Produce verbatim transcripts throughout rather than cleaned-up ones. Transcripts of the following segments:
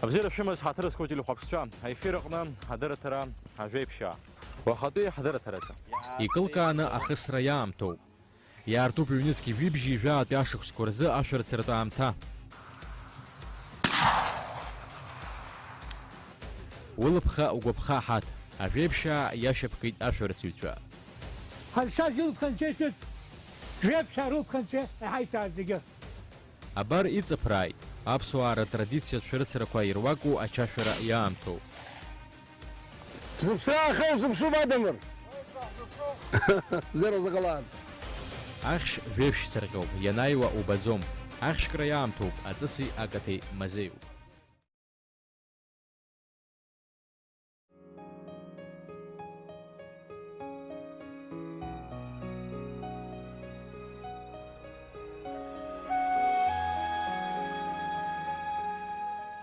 Абзиара шәымаз, ҳаҭыр зқәу телехәаԥшцәа, аефир аҟны адырраҭара Ажәеиԥшьаа. Уахатәи ҳдырраҭараҿы. Икылкааны ахысра иаамҭоуп. Иаартуп ҩнызқьи жәибжьи жәаатәи ашықәсқәа рзы ашәарыцаратә аамҭа. Улыԥха, угәаԥха ҳаҭ, Ажәеиԥшьаа иашьапкит ашәарыцаҩцәа. Ҳазшаз илԥхынҵәеишәыц, Жәеиԥшьаа рылԥхынҵәа иҳаиҭааит зегьы. Абар иҵыԥрааит, аԥсуаа рытрадициатә шәарыцарақәа ируаку ачашәара иаамҭоуп. Зыԥсра ахьоу зыԥшуп, Адамыр! Зеро закалан. Ахьшь жәеиԥшь цырҟьоуп, ианааиуа убаӡом. Ахьшькра иаамҭоуп, аҵыси акаҭеи мазеиуп.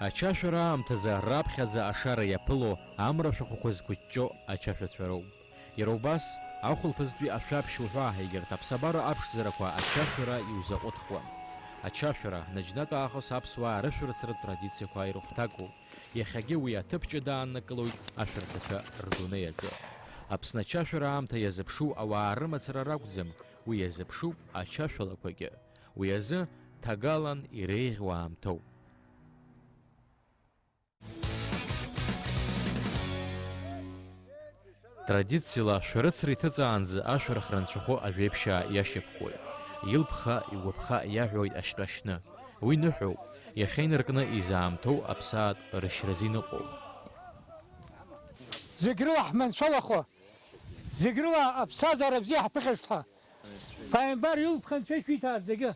Ачашәара аамҭазы раԥхьаӡа ашара иаԥыло амра шәахәақәа зқәыҷҷо ачашәацәа роуп. Иара убас, ахәылԥазтәи ашәаԥшь уҳәа егьырҭ аԥсабара аԥшӡарақәа ачашәара иузаҟәыҭхуан. Ачашәара, наџьнатә аахыс аԥсуаа рышәарыцаратә традициақәа ирыхәҭакуп. Иахьагьы уи аҭыԥ ҷыда ааннакылоит ашәарҭацәа рдунеи аҿы. Аԥсны ачашәара аамҭа иазыԥшу ауаа рымацара ракәӡам, уи иазыԥшуп ачашәалақәагьы. Уи азы ҭагалан иреиӷьу аамҭоуп. Традициала шәарыцара иҭыҵаанӡа ашәарах рынцәахәы ажәеиԥшьаа иашьапкуеит. Илԥха, игәаԥха иаҳәоит ашьтәа шьны. Уи ныҳәоуп, иахьа инаркны изаамҭоу аԥсаатә рышьразы иныҟәоуп. Зегь рыла ҳманшәалахо, зегь рыла аԥсҭазаара бзиа ҳԥыхьашәҭа. Ԥааимбар илԥхынҵәа ишәиҭааит зегьы.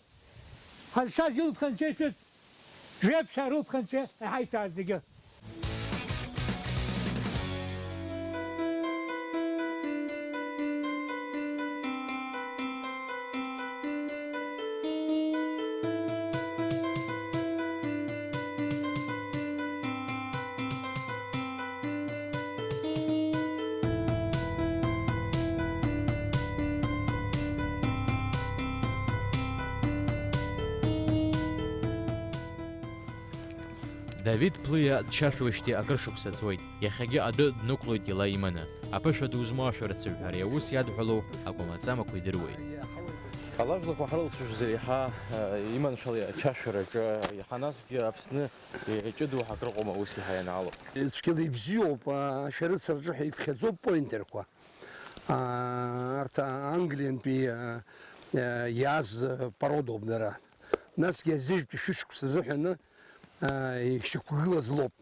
Ҳазшаз илԥхынҵәа ишәыц, Жәеиԥшьаа рылԥхынҵәа иҳаиҭааит зегьы. Давид Плиа дчашәуеижьҭеи акыр шықәса ҵуеит, иахьагьы адәы днықәлоит ила иманы. Аԥышәа ду змоу ашәарыцаҩ ҳәа ари аус иадҳәалоу акәамаҵамақәа идыруеит. Алажәлақәа ҳрылцәажәозар, иаҳа, э, иманшәалеи ачашәараҿы, иаҳа насгьы Аԥсны иҷыдоу ҳәа акрыҟоума ус иаҳа ианаалоуп? Цәгьала ибзиоуп, ашәарыцараҿы ҳәа иԥхьаӡоуп поинтерқәа. Аа, арҭ Англиантәи, аа, иааз породоуп дара. Насгьы азыжәтәи шәышықәса азыҳәаны, аа, ишьақәгылаз лоуп.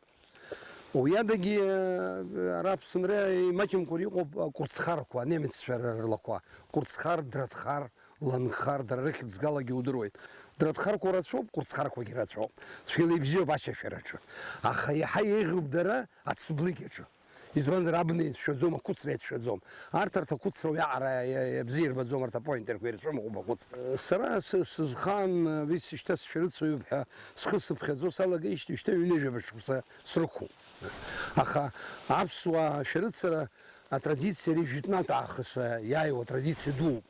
Уи адагьы, аа, ара Аԥсынра имаҷымкәа иҟоуп акәырцхарқәа, анемеццәа рлақәа. Кәырцхар, Драҭхар, Ланхар, дара рыхьӡ галагьы удыруеит. Драҭхарқәа рацәоуп, кәырцхарқәагьы рацәоуп. Цәгьала ибзиоуп ачашәараҿы. Аха иаҳа еиӷьуп дара ацыблыкьаҿы. Избанзар, абна иацәшәаӡом, ақәыцра иацәшәаӡом. Арҭ, арҭ ақәыцра уиаҟара иа-, иа-, иабзиа ирбаӡом, арҭ апоинтерқәа ирцәымӷуп ақәыцра. Сара сы-, сызхаан, уи шьҭа сшәарыцаҩуп ҳәа схы сыԥхьаӡо салагеижьҭеи шьҭа ҩынҩажәаба шықәса срықәуп. Аха аԥсуаа шәарыцара атрадициа ари жәытәнатә аахыс иааиуа традициа дууп.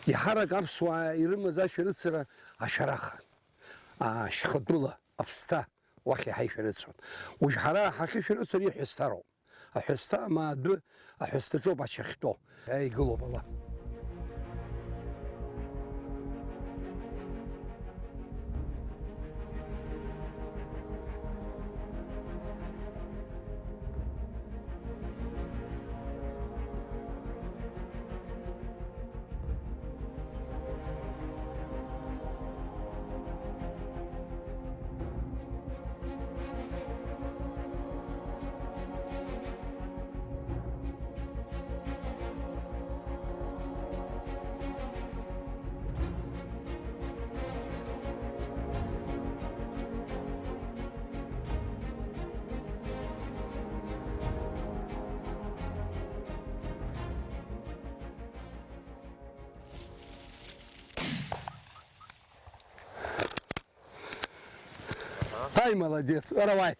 Еиҳарак аԥсуаа ирымаз ашәарыцара ашәарахан, ашьхатәыла, аԥсҭа. Уахь иаҳа ишәарыцон. Уажә ҳара ҳахьышәарыцо ари аҳәысҭароуп. Аҳәысҭа, ма адәы, аҳәысҭаҿоуп ача ахьтәоу. Иааигылоуп ала. Ҳаи, молодец, ара уааи.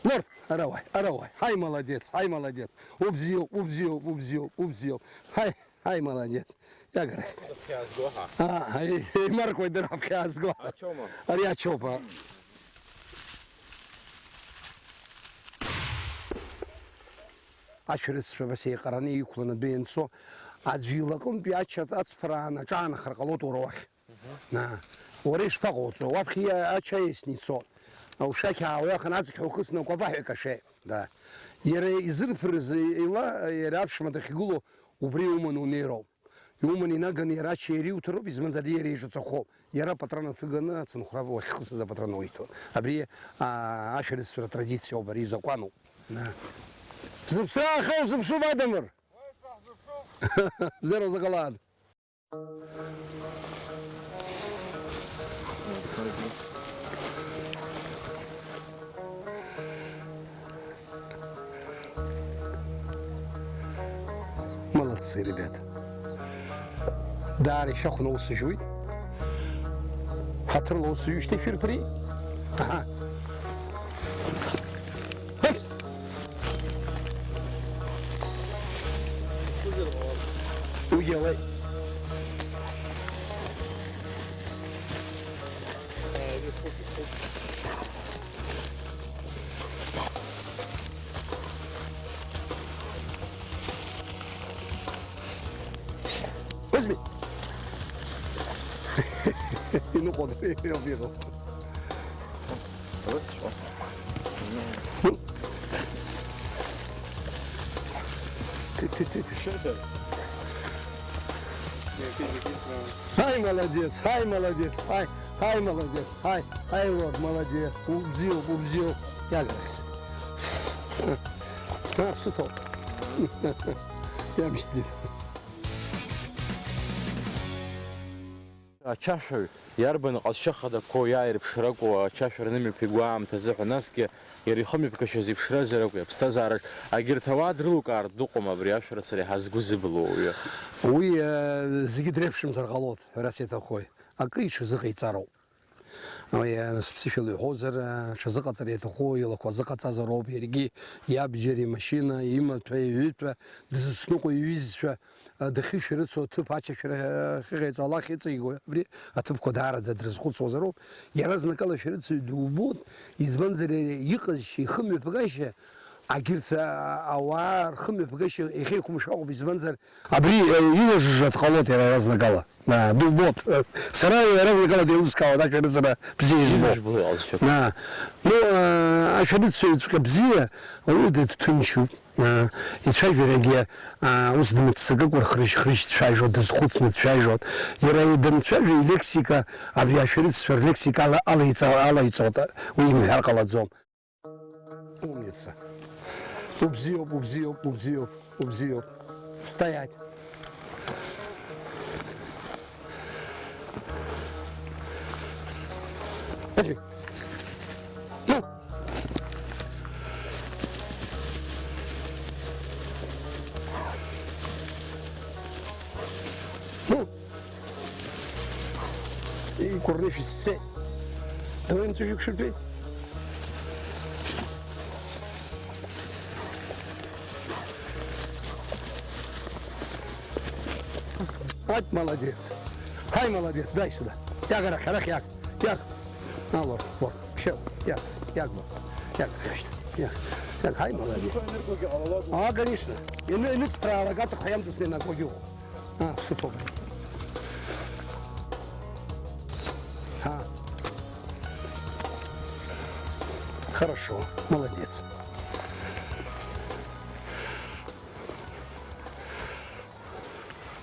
Лорд, ара уааи, ара уааи. Ҳаи, молодец, ҳаи, молодец. Убзиоуп, убзиоуп, убзиоуп, убзиоуп. Ҳаи, ҳаи, молодец. Иагара. Ҳа. Аа, ҳаи, еимаркуеит дара ҳаԥхьаазго. Ачома. Ари ачома. Ашәарыццәа абас еиҟараны иқәланы адәы ианцо, аӡәы илаҟынтәи ача ацԥраан аҿаанахар ҟалоит уара уахь. Мгм. Уара ишԥаҟауҵо? Уаԥхьа ача иасны ицо. Ушәақь аауа иахан аҵх ухысны акәапаҳәа икашәеит. Да. Иара изырԥырыз ила, иара аԥшәма дахьгылоу убри иуманы унеироуп. Иуман инаганы иара ача ириуҭароуп, изманзар иара иҿаҵахәоуп. Иара апатрон аҭыганы ацынхәра уахьхысыз апатрон уиҭон. Абри, аа, ашәарыцара атрадициоуп, ари изакәаноуп. На. Зыԥсра аахьоу зыԥшуп, Адамыр! Бзиара узыҟалааит! Молодцы, ребята. Даара ишәахәаны аус жәуит. Ҳаҭырла аус ҩышьҭышәырԥри. Аҳа. Ҳаит! Уигьы ауеит. Возьми. Иныҟәон, иалбиҟо. Ус шәҟәы. Ҳаи, молодец, ҳаи, молодец, ҳаи, ҳаи, молодец, ҳаи, ҳаи, вот, молодец, убзиоуп, убзиоуп, иагарахьсит. Аԥсы ҭоуп. Иамшьӡеит. Ачашәаҩ иарбан ҟазшьа хадақәоу иааирԥшракәу ачашәара нымҩаԥиго аамҭазы ҳәа, насгьы иара ихымҩаԥгашьа зеиԥшраз ракәи, аԥсҭазаараҿ агьырҭ ауаа дрылукаартә дыҟоума абри ашәарыцара иаҳа згәы зыблуа ауаҩы? Уи, э, зегьы дреиԥшымзар ҟалоит, ҳәарас иаҭахуи, акы иҽазыҟаиҵароуп. Уи, э, сыԥсышәала иҳәозар, э, аҽазыҟаҵара иаҭаху илақәа азыҟаҵазароуп, иаргьы иабџьар, имашьына, имаҭәа, иҩытәа, дызусҭныҟәо иҩызцәа, дахьышәарыцо аҭыԥ ачашәара ахьыҟаиҵо ала ахьыҵигои, абри аҭыԥқәа даараӡа дрызхәыцуазароуп. Иаразнакала ашәарыцаҩ дубоит, избанзар, иара иҟазшьа, ихымҩаԥгашьа, агьырҭ, а, ауаа рхымҩаԥгашьа иахьеиқәымшәо акәым, избанзар, абри, э, илажжа дҟалоит иара иаразнакала. А, дубоит. Э, сара иаразнакала деилыскаауеит ашәарыцара бзиа избо. Изыжәбо иҟазшьоуп. А, ну, а, ашәарыцаҩҵәҟьа бзиа, ауаҩы дыҭҭынчуп. Аа, ицәажәарагьы, аа, ус дмыццакыкәа рхрыжь-хрыжь дцәажәо, дызхәыцны дцәажәо. Иара данцәажәо илексика, абри ашәарыццәа рлексика ала, алаиҵа-, алаиҵоит, уи имҳәар ҟалаӡом. Умница. Убзиоуп, убзиоуп, убзиоуп, убзиоуп. Стоять. Подожди. Ну. Ну. И курнишь все. Давай им чуть-чуть. Ать, молодец. Ай, молодец, дай сюда. Иаг арахь, арахь иаг. Иаг. А, вот, вот. Всё, иаг, иаг, вот. Иаг, иаг, иаг. Ай, молодец. А, конечно. Ины, ины, правило, гата, хаян, ты с ней на круги. А, всё, погнали. А. Хорошо, молодец.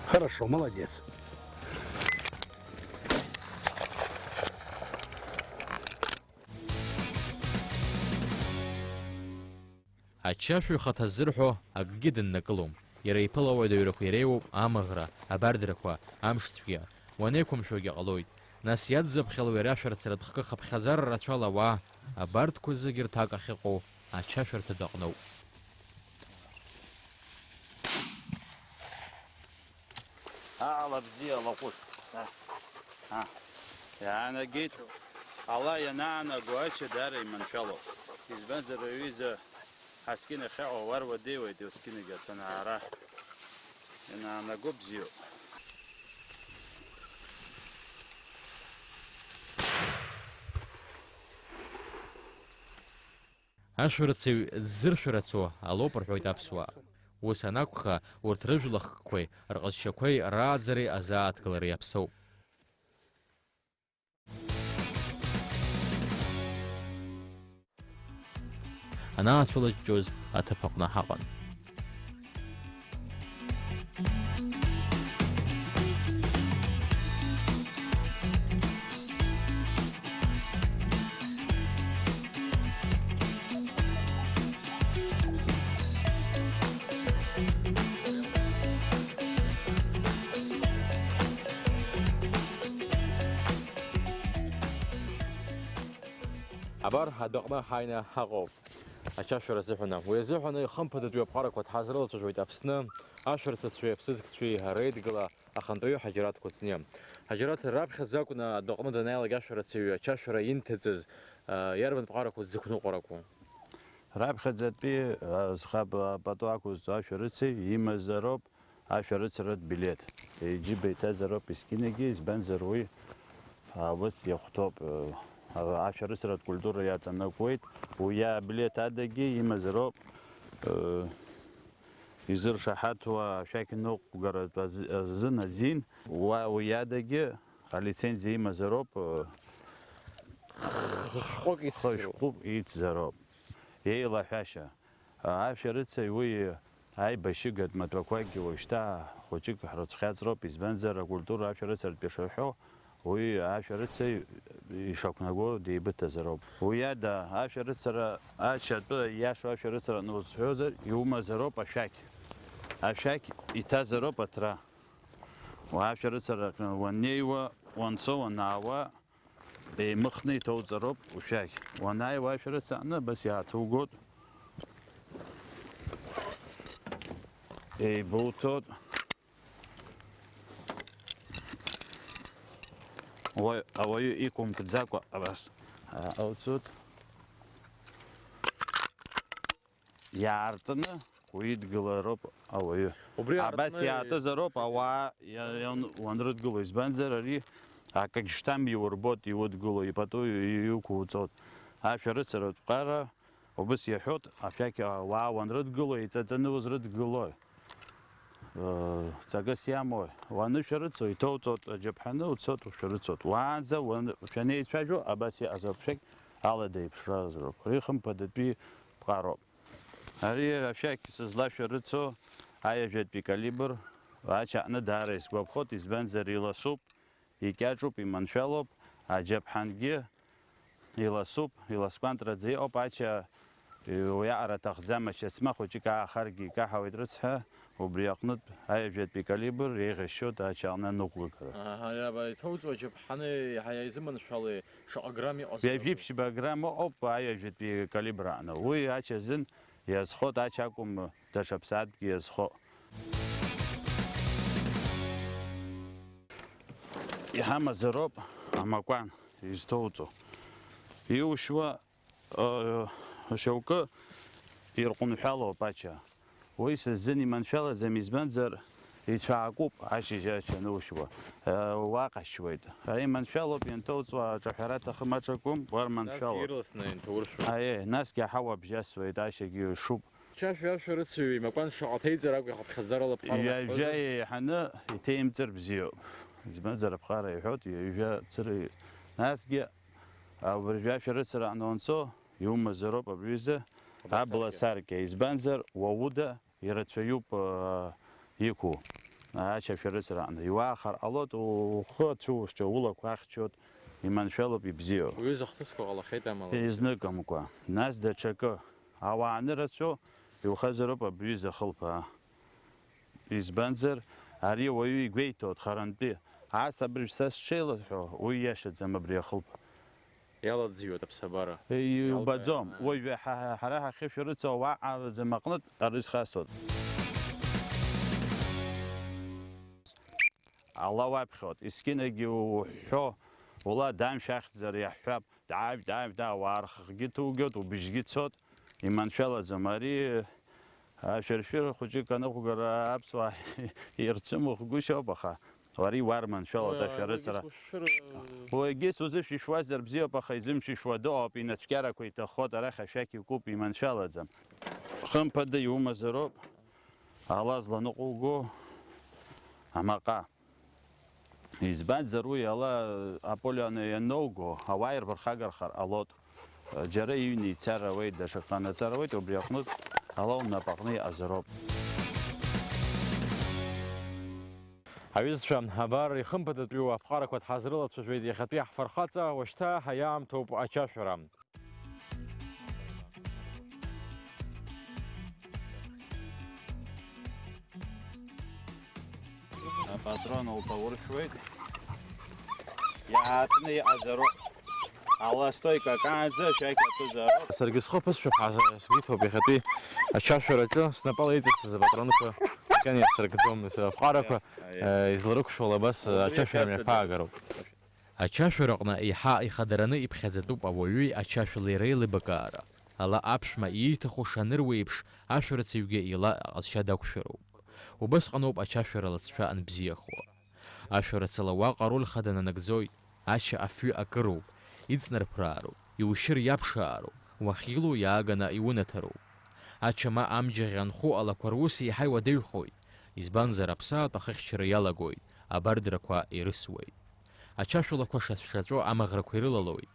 Хорошо, молодец. Ачашәаҩ хаҭа ззырҳәо акгьы дыннакылом. Иара иԥылауа адаҩрақәа иреиуоуп амаӷра, абардрақәа, амшцәгьа. Уанеиқәымшәогьы ҟалоит. Нас иадзаԥхьало иара ашәарыцаратә хкы хыԥхьаӡара рацәала ауаа, абарҭқәа зегьы рҭак ахьыҟоу ачашәарҭа даҟноуп. Аала бзиа алаҟәыш. А, а. Иаанагеит. Ала ианаанаго ача даара иманшәалоуп. Избанзар, аҩыза ҳаскьын ахьаҟоу уа руадаҩуеит, ускьынгьы ацанаара. Ианаанаго бзиоуп. Ашәарыцаҩ дзыршәарацо алоуп рҳәоит аԥсуаа. Ус анакәха, урҭ рыжәлахкқәеи рҟазшьақәеи рааӡареи азааҭгылареи аԥсоуп. Анаацәылаҷҷоз аҭыԥ аҟны ҳаҟан. Абар, адәаҟны ҳааины ҳаҟоуп. Ачашәара азыҳәан. Уи азыҳәан, хымԥадатәи аԥҟарақәа дҳазрылацәажәоит Аԥсны ашәарыцацәеи аԥсыӡкцәеи реидгыла ахантәаҩы Ҳаџьараҭ Кәыҵниа. Ҳаџьараҭ, раԥхьаӡа акәны адәаҟны данааилак ашәарыцаҩы ачашәара инҭыҵыз, а, иарбан ԥҟарақәоу дзықәныҟәарақәоу? Раԥхьаӡатәи, а, зхаб-, а, пату ақәызҵо ашәарыцаҩ имазароуп ашәарыцаратә билеҭ. Иџьыба иҭазароуп есқьынагьы, избанзар уи, а, ус иахәҭоуп, а, ашәарыцаратә культура иаҵанакуеит. Уи абилеҭ адагьы имазароуп, а, изыршаҳаҭуа ашәақь ныҟәгаратә азы-, азын азин, уа уи адагьы алицензиа имазароуп, э, Хышәҟәык ицзароуп. Хышәҟәык ицзароуп. Еилаҳәашьа. Ашәарыцаҩ уи аибашьыгатә маҭәақәакгьы уажәшьҭа хәыҷык ҳрыцәхьаҵроуп, избанзар, акультура ашәарыцаратәи шырҳәо, уи ашәарыцаҩ ишақәнаго деибыҭазароуп. Уи ада, ашәарыцара, ача атәы иашоу ашәарыцара анузҳәозар, иумазароуп ашәақь. Ашәақь иҭазароуп аҭра. Уа ашәарыцара уаннеиуа, уанцо, уанаауа, еимыхны иҭоуҵароуп ушәақь. Уанааиуа ашәарыцара аҟны, абас иааҭугоит. Еибуҭоит. Уаҩ, ауаҩы иқәымкӡакәа абас ааҟауҵоит. Иаартны уидгылароуп ауаҩы. Убри абас аартны иаатызароуп ауаа иа-, иан-, уанрыдгыло, избанзар, ари акагь шьҭам иурбот, иудгыло, ипату и-, иқәуҵот. Ашәарыцаратә ԥҟара убас иаҳәот, ашәақь ауаа уанрыдгыло, еиҵаҵаны узрыдгылои? Э, ҵакыс иамои? Уанышәарыцо, иҭоуҵот аџьаԥҳаны, уцот, ушәарыцот. Уаанӡа уан-, шәанеицәажәо, абас иҟаз аԥшәагь алада иԥшразароуп. Ари хымԥадатәи ԥҟароуп. Ари ашәақь сызлашәарыцо аҩажәатәи калибр ачаҟны даара исгәаԥхот, избанзар, иласуп, икьаҿуп, иманшәалоуп, аџьаԥҳангьы иласуп, иласкәантраӡа иҟоуп, ача уиаҟара аҭахӡам, ача цма хәыҷык аахаргьы икаҳауеит рыцҳа, убри аҟнытә аҩажәатәи калибр еиӷьасшьоит ача аҟны аныҟәгагара. Аҳа, иаба, иҭоуҵо аџьаԥҳаны иаҳа изыманшәалеи, шаҟа грамм иҟаз? Ҩажәи ԥшьба грамм ыҟоуп аҩажәатәи калибр аҟны. Уи ача азын иазхоит, ача акәым, даҽа ԥсаатәгьы иазхоит. Иҳамазароуп амакәан изҭоуҵо. Иушьуа, ыы, шьоукы ирҟәынҳәалоуп ача. Уи са сзын иманшәалаӡам, избанзар, ицәаакуп ашьыжь ача анушьуа. Ыы, уа ҟашьуеит. Ари иманшәалоуп, ианҭоуҵуа аҿаҳәара аҭахым аҿакәым, уа рманшәалоуп. Насгьы ирласны инҭауршәуеит. Аиеи, насгьы аҳауа бжьасуеит, ашьагьы ҩшуп. Чашәа ашәарыцаҩы имакәан шаҟа ҭеиҵар акәу иҳаԥхьаӡарала ԥҟарала иаҳҳәозар? Ҩажәа еиҳаны иҭеимҵар бзиоуп. Избанзар, аԥҟара иҳәоит, ҩажәа цыра. Насгьы абыржәы ашәарыцара аҟны уанцо, иумазароуп абри аҩыза абла саркьа. Избанзар, уа уда ирацәаҩуп, аа, иқәу, ача ашәарыцара аҟны. Иуаахар ҟалоит, ухы ацәушьҭ, улақәа ахьчоит, иманшәалоуп, ибзиоуп. Уҩыза хҭысқәа ҟалахьеит амала. Изныкымкәа. Нас даҽакы. Ауаа анырацәоу, иухазароуп абри аҩыза ахылԥа. Избанзар, ари ауаҩы игәеиҭоит харантәи. Ас абыржә са сшеилаҳәо, уи иашаӡам абри ахылԥа. Иаладзиуеит аԥсабара. Иубаӡом. Иалга-, уажәы ҳа-, ҳа-, ҳара ҳахьышәарыцо ауаа ҟараӡам аҟнытә ара изхасҵоит. Ала уаԥхьоит, есқьынагьы уҳәҳәо, ула дамшә ахьӡар иаҳҳәап, даажә, даажә, да, ауаа рхахьгьы ҭугоит, убжьгьы цоит. Иманшәалаӡом. Ари ашәыршәыра хәыҷык аныҟәгара аԥсуаа ирцәымӷгәышьоуп, аха уара иуарманшәалоит. Уи, ашәарыцара. Уигьы сузышәишәуазар бзиоуп, аха изымшәишәуа дыҟоуп, инацәкьарақәа иҭаххоит, арахь ашәақь икуп, иманшәалаӡам. Хымԥада иумазароуп. Ала зланыҟәуго амаҟа. Избанзар, уи ала аполио ана-, ианоуго, ауаа ирԥырхагархар ҟалоит. Џьара иҩны ицар ауеит, даҽак ҟанаҵар ауеит, убри аҟнытә ала унапаҟны иҟазароуп. Аҩызцәа, абар, ихымԥадатәиу аԥҟарақәа дҳазрылацәажәеит иахьатәи ҳфырхаҵа, уашьҭа ҳаиаамҭоуп ачашәара. Апатрон лҭауршәуеит. Иаартны иҟазароуп. Ала стойка акаанӡа шәақь аҭәызароуп. Саргьы схы ԥысшәап ҳәа сгәы иҭоуп иахьатәи ачашәараҿы снапала иҵасыз апатронқәа макьана иасыргӡом, аԥҟарақәа, Аиа. Э, изларықәшәо ала абас, э, Убри ачашәара иахьарҭада. Мҩаԥаагароуп. Ачашәараҟны еиҳа ихадараны иԥхьаӡатәуп ауаҩи ачашәалеи реилибакаара. Ала аԥшәма ииҭаху шаныруеиԥш, ашәарацаҩгьы ила аҟазшьа дақәшәароуп. Убасҟаноуп ачашәара лҵшәа анбзиахо. Ашәарацала уаҟа ароль хада нанагӡоит, ача афҩы акыроуп, иҵнарԥраароуп, иушьыр иаԥшаароуп, уахьилоу иааганы иунаҭароуп. Ача ма амџьаӷь анхо алақәа рус еиҳа иуадаҩхоит, избанзар аԥсаатә ахыхьчара иалагоит, абардрақәа ирысуеит. Ачашәалақәа шацәшаҵәо амаӷрақәа ирылалоит,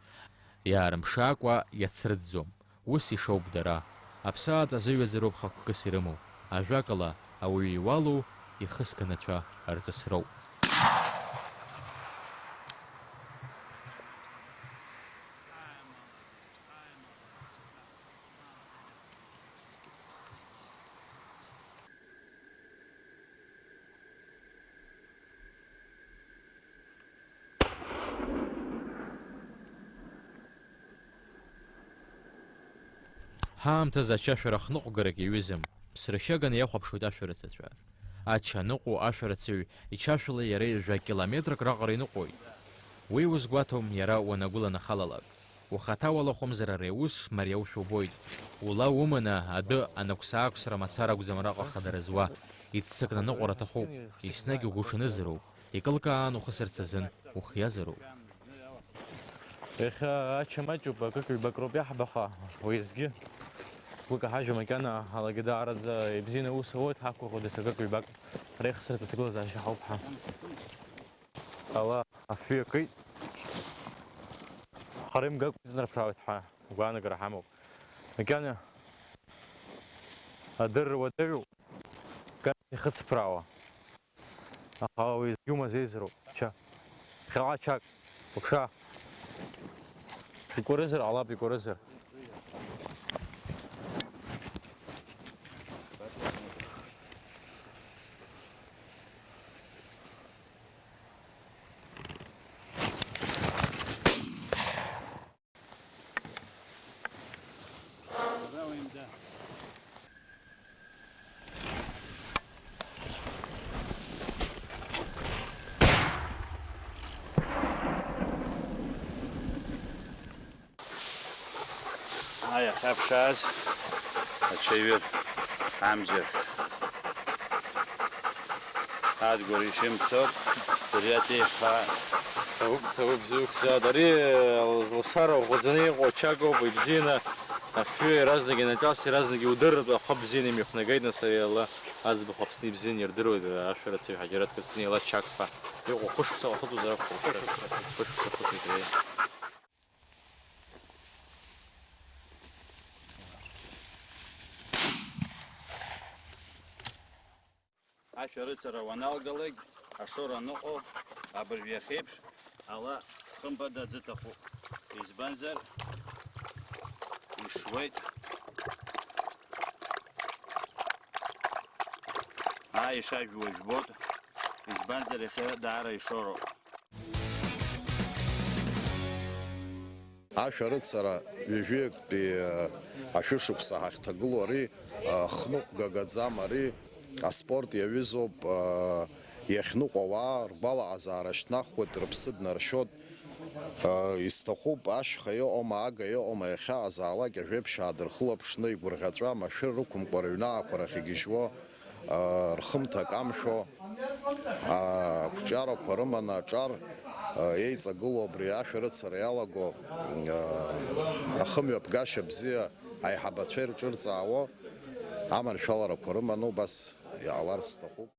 иаарымԥшаакәа иацрыҵӡом. Ус ишоуп дара. Аԥсаатә азыҩаӡароуп хықәкыс ирымоу. Ажәакала, ауаҩы иуалу ихы сганацәа рҵысроуп. Ҳаамҭазы ачашәара хныҟәгарак иаҩызам, ԥсрашьаганы иахәаԥшуеит ашәарыцацәа. Ача аныҟәо ашәарыцаҩ ичашәала иара ҩажәа километрак раҟара иныҟәоит. Уи узгәаҭом иара уанагәыланахалалак. Ухаҭа уалахәымзар ари аус мариоушәа убоит. Ула уманы адәы анақәса-аақәсра мацара акәӡам араҟа хадара зуа, иццакны аныҟәара аҭахуп, еснагь угәы ҽанызароуп. Икылкаан ухысырц азын ухиазароуп. Иахьа ача маҷуп, акык-ҩбак роуп иаҳбаха, уеизгьы. Сгәы каҳажьуа макьана, алагьы даараӡа ибзианы аус ауеит, ҳақәгәыӷуа даҽа акык-ҩбак реихсратә аҭагылазаашьа ҳауп ҳәа. Ала афҩы акит. Хара имгакәа иҵнарԥраауеит ҳәа агәаанагара ҳамоуп. Макьана адырра уадаҩуп, макьана ихыҵԥраауа. Аха уеизгьы умазеизароуп, ча. Ԥхьаҟа чак, уԥша. Икәарызар ҟалап, икәарызар. Ҳа иахьа ҳаԥшааз аҽаҩыр амзар. Адгәыр ишимҭо, Гәырҩатәи ихаа. Ҭабуп, ҭабуп, бзиоуп, бзиа. Ари, э, лшара ӷәӷәаӡаны иҟоу ачакоуп, ибзианы афҩы иаразнак инаҿас, иаразнак иудырратәы ахәы бзианы имҩахнагеит, нас ари ала аӡбахә Аԥсны ибзианы ирдыруеит, ашәарыцаҩ ҳаџьараҭ Кыцни ила чак ҳәа иҟоу хышықәса уахыҵуазар акәхап, хышықәса хыҵуеит, аиеи. Ашәарыцара уаналгалак, ашоура аныҟоу, абыржә иахьеиԥш ала хымԥада аӡы ҭахуп. Избанзар, ишуеит. Ааи, ишажәуа жәбоит. Избанзар, иахьа даара ишоуроуп. Ашәарыцара ҩажәиактәи, э, ашәышықәса ҳахьҭагылоу ари, э, хныҟәгагаӡам, ари аспорт иаҩызоуп, э, иахьныҟәо ауаа ргәалаҟазаара шьҭнахуеит, рыԥсы днаршьоит, э, изҭахуп, ашьха иҟоума, ага иҟоума, иахьаҟазаалак ажәеиԥшьаа дырхылаԥшны, игәырӷьаҵәа, машәыр рықәымкәа рыҩны аақәа рахь игьежьуа, рхымҭа камшәо, ақәҿиарақәа рыманы аҿар еиҵагылоу абри ашәарыцара иалаго, ахымҩаԥгашьа бзиа аиҳабацәа ирҿырҵаауа аманшәаларақәа рыманы убас Иҟаларц сҭахуп.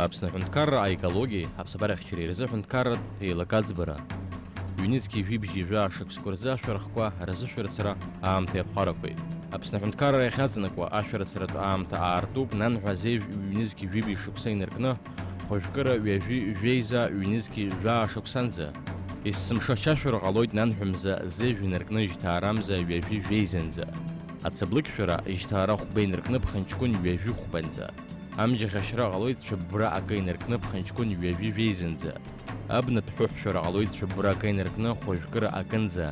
Аԥсны аҳәынҭқарра аекологиеи аԥсабарахьчареи рзы ҳәынҭқарратә еилакы аӡбара. Ҩнызқьи жәибжьи жәаа шықәсқәа рзы ашәарахқәа рзышәарыцара аамҭа иаԥҟарақәеит. Аԥсны аҳәынҭқарра иахьаҵанакуа ашәарыцаратә аамҭа аартуп нанҳәа азеижә ҩнызқьи жәибжь шықәса инаркны, хәажәкыра ҩажәи жәеиза ҩнызқьи жәаа шықәсанӡа. Есымша шьашәыр ҟалоит нанҳәа мза зеижә инаркны жьҭаарамза ҩажәи жәеизанӡа. Ацаблыкьшәара жьҭаара хәба инаркны ԥхынҷкәын ҩажәи хәбанӡа. Амџьаҟьашьра ҟалоит цәыббра акы инаркны ԥхынҷкәын ҩажәи жәеизанӡа. Абнатә ҳәыҳәшәара ҟалоит цәыббра акы инаркны хәажәкыра акынӡа.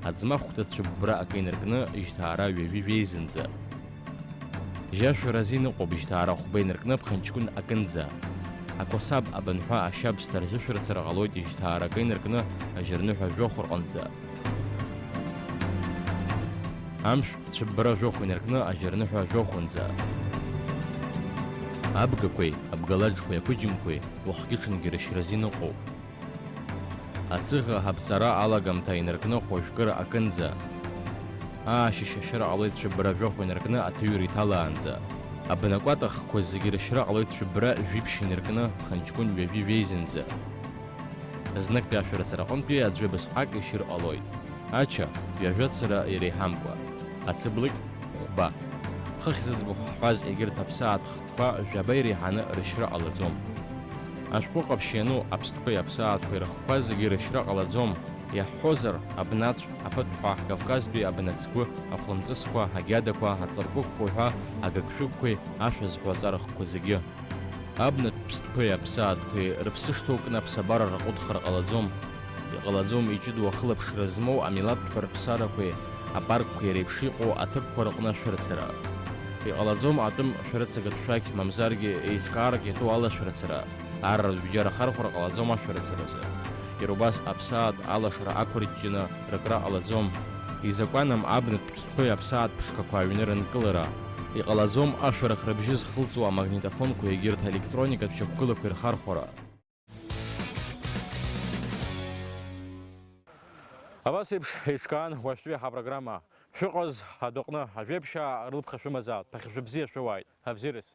Аӡмахәда цәыббра акы инаркны жьҭаара ҩажәи жәеизанӡа. Жьашәара азин ыҟоуп жьҭаара хәба инаркны ԥхынҷкәын акынӡа. Ақәасаб, абанҳәа, ашьабсҭа рзышәарыцара ҟалоит жьҭаара акы инаркны ажьырныҳәа жәохә рҟынӡа. Амшә цәыббра жәохә инаркны ажьырныҳәа жәохәынӡа. Абгақәеи, абгалаџқәеи, ақәыџьымқәеи уахгьы-ҽынгьы рышьра азин ыҟоуп. Ацыӷа аԥҵара алагамҭа инаркны хәажәкыра акынӡа. Аашьышь ашьра ҟалоит цәыббра жәохә инаркны аҭыҩра иҭалаанӡа. Абнакәатахқәа зегьы рышьра ҟалоит цәыббра жәиԥшь инаркны ԥхынҷкәын ҩажәи жәеизанӡа. Зныктәи ашәарыцара аҟынтәи аӡәы абасҟак ишьыр ҟалоит. Ача, ҩажәа цыра иреиҳамкәа. Ацыблыкь, хәба. Хыхь зыӡбахә ҳҳәаз егьырҭ аԥсаатә хкқәа жәаба иреиҳаны рышьра ҟалаӡом. Ашәҟәы ҟаԥшь иану аԥстәқәеи аԥсаатәқәеи рыхкқәа зегьы рышьра ҟалаӡом, иаҳҳәозар, абнацә, аԥыҭәҳәа, Кавказтәи абнацгәы, ахәлымҵысқәа, агьадақәа, аҵаркәыкәқәа уҳәа агыгшәыгқәеи ашәа зҳәо аҵарахқәа зегьы. Абнатә ԥстәқәеи аԥсаатәқәеи рыԥсы шҭоу кны аԥсабара рҟәыдхар ҟалаӡом. Иҟалаӡом иҷыдоу ахылаԥшра змоу амилаҭтә рыԥсарақәеи апаркқәеи реиԥш иҟоу аҭыԥқәа рыҟны ашәарыцара. Иҟалаӡом атәым шәарыцагатә шәақь, мамзаргьы еиҿкаарак иатәу алашәарыцара, арратә бџьар ахархәара ҟалаӡом ашәарыцаразы. Иара убас аԥсаатә алашара ақәырҷҷаны рыкра ҟалаӡом. Изакәанам абнатә ԥстәқәеи аԥсаатә ԥшқақәа аҩны рынкылара. Иҟалаӡом ашәарах рыбжьы зхылҵуа амагнитофонқәа егьырҭ аелектроникатә шьақәгылақәа ирхархәара. Абас еиԥш еиҿкаан уажәтәи ҳапрограмма. Шәыҟаз адәаҟны ажәеиԥшьаа рылԥха шәымазаап, ԥахьа шәыбзиа шәыуааит. Абзиараз.